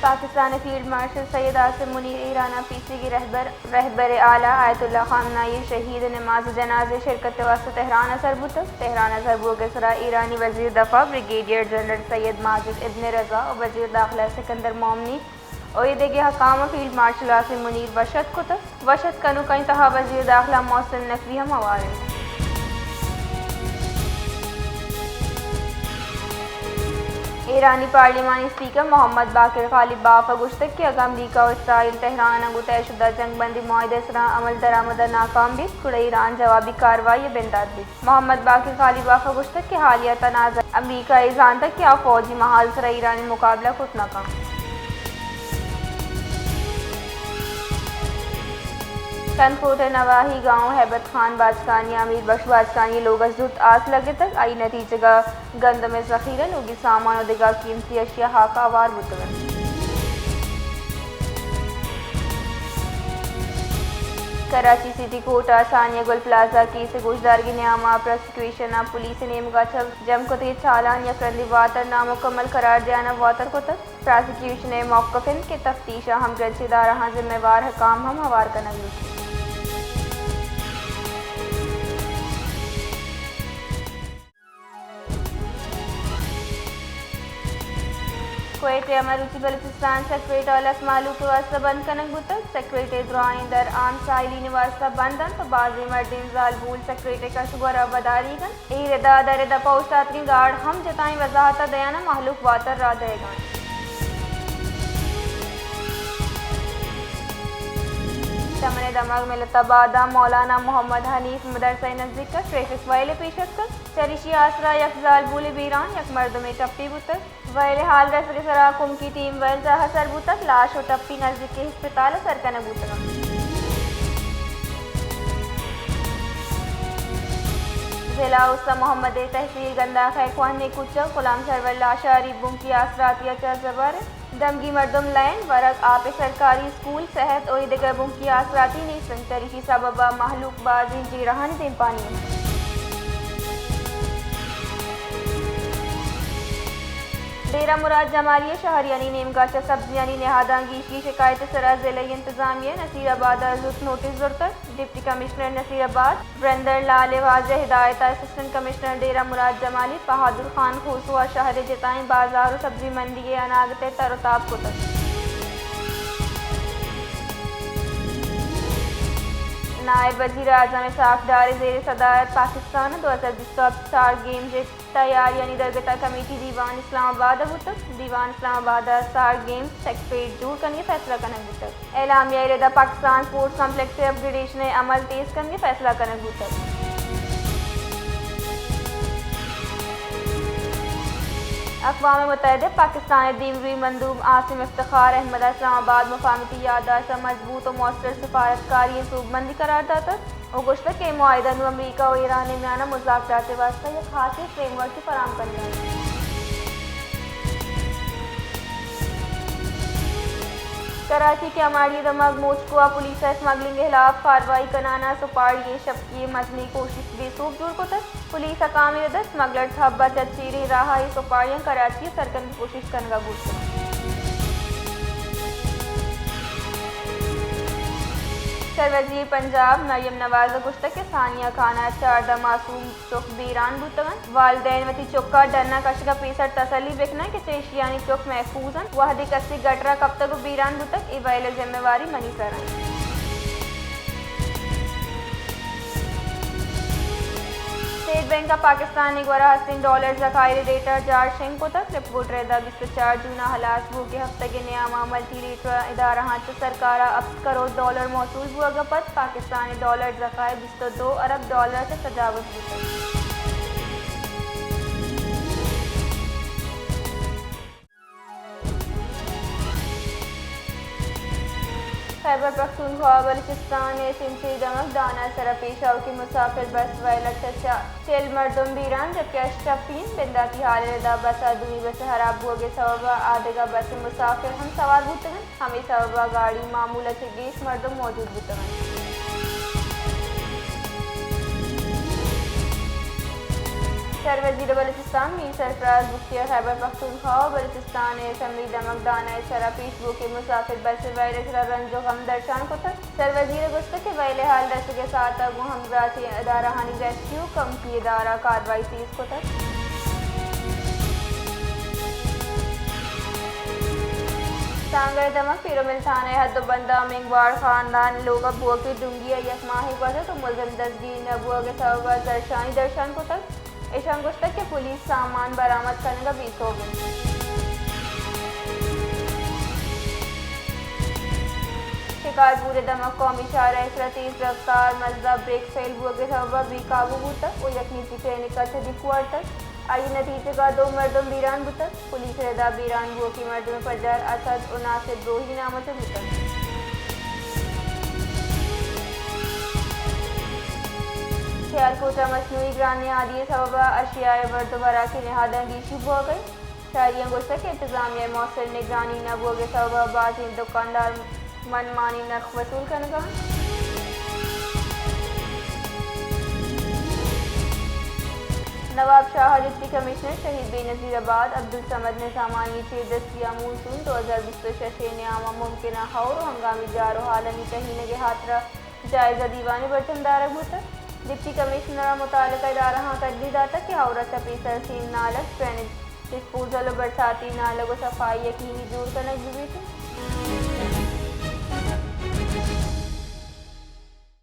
پاکستان ءِ field marshal Syed عاصم منیر ایران ءِ پیسریگیں رہبر، رہبر اعلی آیت اللہ خامنہ ای ءِ شہید ءِ نماز ءُ جنازہ ءِ شرکت ءِ واستہ تہران ءَ سر بوتگ۔ تہران ءَ سر بوگ ءِ سرا ایرانی وزیر دفاع بریگیڈیئر جنرل سید ماجد ابن رضا ءُ وزیر داخلہ سکندر مومنی ءُ اے دگہ حکاماں فیلڈ مارشل عاصم منیر ءَ وش اتک کتگ۔ وش اتک کنوکانی تہا وزیر داخلہ محسن نقوی ہم ہوار انت۔ ایرانی پارلیمانی اسپیکر محمد باقر قالیباف ءَ گوشتگ کہ اگاں امریکہ ءُ اسرائیل تہران ءَ گوں طے شدہ جنگ بندی معاہدہ ءِ سرا عمل درآمد ءَ ناکام بیت، گڑا ایران جوابی کاروائی ءِ بندات بیت۔ محمد باقر قالیباف ءَ گوشتگ کہ حالیہ تنازعہ امریکہ ءَ اے زانتگ کہ آ فوجی محاذ ءِ سرا ایران ءِ مقابلہ کت نہ کنت۔ کندکوٹ ءِ نواحی گاؤں ہیبت خان باجکانی ءَ امیر بخش باجکانی ءِ لوگ ءَ زرت، آس لگتگ، آئی ءِ نتیجگ ءَ گندم ءِ ذخیرہ، لوگی سامان ءُ دگہ قیمتی اشیاء ہاک ءَ ہوار بوتگ انت۔ کراچی سٹی کورٹ ءَ ثانیہ گل پلازہ کیس ءِ گوشدارگ ءِ نیام ءَ پراسیکیوشن ءَ پولیس ءِ نیمگ ءَ چہ جم کتگیں چالان یک رندی واتر نامکمل قرار دیان ءَ واتر کتگ۔ پراسیکیوشن ءِ موقف انت کہ تفتیش ءَ ہمگرنچی ادارہاں ذمہ وار حکام ہم ہوار کنگ لوٹیت۔ کوئٹہ ءَ مروچی بلوچستان سیکرٹریٹ ءَ لس مہلوک ءِ واستہ بند کنگ بوتگ۔ سیکرٹریٹ ءِ درائیں در عام سائلین ءِ واستہ بند انت ءُ بازیں مردین زالبول سیکرٹریٹ ءِ کش ءُ گور ءَ وداریگ انت۔ اے رد ءَ در ءُ دپ ءَ اوشتاتگیں گارڈ ہم جتائیں وضاحت ءَ دیان ءَ مہلوک واتر راہ دئیگ ءَ انت۔ چمن ءِ دمگ ملت آباد ءَ مولانا محمد حنیف مدرسہ ءِ نزیک ءَ ٹریفک وئیل ءِ پیش اتکگ۔ چریشی ءِ آسرا یک زالبولے بیران، یک مردمے ٹپی بوتگ۔ وئیل ءِ ہال رسگ ءِ سرا کمکی ٹیم وئیل تہا سر بوتگ، لاش ءُ ٹپی نزیکیں ہسپتال ءَ سر کنگ بوتگ انت۔ ضلع استان محمد ءِ تحصیل گنداخ ءِ کوہنیں کوچگ غلام سرور لاشاری بنکی آسراتی ءَ چہ زبر انت۔ دمگی مردم لین، ورگ، آپ ءِ سرکاری اسکول، صحت ءُ اے دگہ بنکی آسراتی نیست انت۔ چریشی سبب ءَ مہلوک بازیں جیڑہانی دیمپانی انت۔ ڈیرہ مراد جمالی ءِ شہریانی نیمگ ءَ چہ سبزیانی نہاداں گیشی شکایت ءِ سرا ضلعی انتظامیہ ءَ نصیر آباد ءَ زرت نوٹس زرتگ۔ ڈپٹی کمشنر نصیر آباد، ورندر لال ءِ واضح ہدایت ءَ اسسٹنٹ کمشنر ڈیرہ مراد جمالی بہادر خان کھوسو ءَ شہر ءِ جتائیں بازار ءُ سبزی منڈی ءِ اناگت ءِ تر ءُ تاب کتگ۔ نائب وزیر اعظم اسحاق ڈار ءِ زیر صدارت پاکستان ءَ دو ہزار بیست ءُ ہپت سارک گیمز ءِ تیاریانی درگت ءَ کمیٹی دیوان اسلام آباد ءَ بوتگ۔ دیوان اسلام آباد ءَ سارک گیمز سیکرٹریٹ جوڑ کنگ ءِ فیصلہ کنگ بوتگ۔ اعلامیہ ءِ رد ءَ پاکستان اسپورٹس کمپلیکس ءِ اپ گریڈیشن ءِ عمل تیز کنگ ءِ فیصلہ کنگ بوتگ۔ اقوام متحدہ ءِ پاکستان ءِ دیمروئی مندوب عاصم افتخار احمد ءَ اسلام آباد مفاہمتی یادداشت ءَ مضبوط ءُ مؤثر سفارتکاری ءِ سوبمندی قرار داتگ۔ ءُ گوشتگ کہ اے معاہدہ نوں امریکہ ءُ ایران ءِ میان ءَ مذاکرات ءِ واستہ یک ہاسیں فریم ورکے فراہم کنگ ءَ انت۔ کراچی ءِ کیاماڑی ءِ دمگ موچکو ءَ پولیس ءَ اسمگلنگ ءِ ہلاپ کاروائی کنان ءَ سپاڑی ءِ شپکی ءِ مزنیں کوشست بے سوب جوڑ کتگ۔ پولیس ءَ کامے رد ءَ اسمگلرز ہب ءَ چہ چیریں راہ ءَ اے سپاڑیاں کراچی ءَ سر کنگ ءِ کوشست کنگ ءَ بوتگ۔ سروزیر پنجاب مریم نواز ءَ گوشتگ کہ ثانیہ خان ءِ چاردہ معصوم چک بیران بوتگ انت۔ والدین وتی چک ءَ ڈن ءَ کشگ ءَ پیسر تسلی بہ کن انت کہ چہ ایشیانی چک محفوظ انت۔ وہدے کسے گٹر ءَ کپتگ ءُ بیران بوتگ، اے وئیل ءِ ذمہ واری منی سر ءَ انت۔ اسٹیٹ بینک ءَ پاکستان ءِ گورا ہستیں ڈالر ذخائر ءِ ریٹ ءَ جار شنگ کتگ۔ رپورٹ ءِ رد ءَ بیست ءُ چار جون ءَ ہلاس بوگ ءِ ہفتگ ءِ نیام ءَ ملٹی لیٹرل ادارہاں چہ سرکار ءَ ہپت کروڑ ڈالر موصول بوگ ءَ پد پاکستان ءِ ڈالر ذخائر بیست ءُ دو ارب ڈالر ءَ چہ تجاوز بوتگ۔ خیبر پختونخوا ءِ بلوچستان ءِ سنچری دمگ دانا ءِ سرا پیش آؤکیں مسافر بس وئیل ءَ چہ چل مردم بیران، جبکہ ہشت ٹپی انت۔ بنداتی حال ءِ رد ءَ بس ءِ دومی بس ءِ ہراب بوگ ءِ سبب ءَ آ دگہ بس ءِ مسافر ہم سوار بوتگ انت۔ ہمے سبب ءَ گاڑی معمول ءَ چہ گیش مردم موجود بوتگ انت۔ سروزیر بلوچستان میر سرفراز بگٹی ءَ خیبر پختونخوا ءُ بلوچستان ءِ اسمبلی دمگدان ءِ سرا پیش بوھوکیں مسافر بس ءِ وائرس ءِ سرا رنج ءُ غم درشان کتگ۔ سروزیر ءَ گوشتگ کہ ویل ءِ ہال رسگ ءِ ساعت ءَ گوں ہمگرنچیں ادارہانی ریسکیو کمکی ادارہ کاروائی تیز کتگ۔ سانگڑ ءِ دمگ پیرو ملتان ءِ ہد ءُ بند ءَ ہمینگواڑ خاندان ءِ لوگ ءَ بوھوکیں ڈنگی ءَ یک ماہے گوزتگ ءُ ملزم دزگیر نہ بوھگ ءِ سبب ءَ زھرشانی درشان کتگ۔ ایشاں گوشتگ کہ پولیس سامان برآمد کنگ ءَ بے سوب اِنت۔ شکارپور ءِ دمگ قومی شاہراہ ءِ سرا تیز رفتار مزدا بریک فیل بوگ ءِ سبب ءَ بے قابو بوتگ ءُ یک نجی کلینک ءَ چہ ڈیک وارتگ۔ آئی ءِ نتیجگ ءَ دو مردم بیران بوتگ۔ پولیس ءِ رد ءَ بیران بوھوکیں مردم ءِ پجار اسد ءُ ناصر دروہی نام ءَ چہ بوتگ۔ سیالکوٹ ءَ مصنوعی گران نہادی ءِ سبب ءَ اشیاء ءِ ورد ءُ وراک ءِ نہاداں گیشی بوھگ ءَ اِنت۔ شہریاں گوشتگ کہ انتظامیہ ءِ موثر نگرانی نہ بوگ ءِ سبب ءَ بازیں دکاندار من مانی نرخ وصول کنگ ءَ اَنت۔ نواب شاہ ءَ ڈپٹی کمشنر شہید بینظیر آباد عبدالصمد نظامانی ءِ چیردستی ءَ مون سون دو ہزار بیست ءُ شش ءِ نیام ءَ ممکنہ ہئور ءُ ہنگامی جار ءُ ہالانی ٹہینگ ءِ ہاترا جائزہ دیوانے برجم دارگ بوتگ۔ ڈپٹی کمشنر ءَ متعلقہ ادارہاں ترجیح داتگ کہ ہئور ءَ چہ پیسر سیم نالگ، ڈرینیج ڈسپوزل ءُ برساتی نالگ ءُ صفائی یقینی جوڑ کنگ بہ بیت۔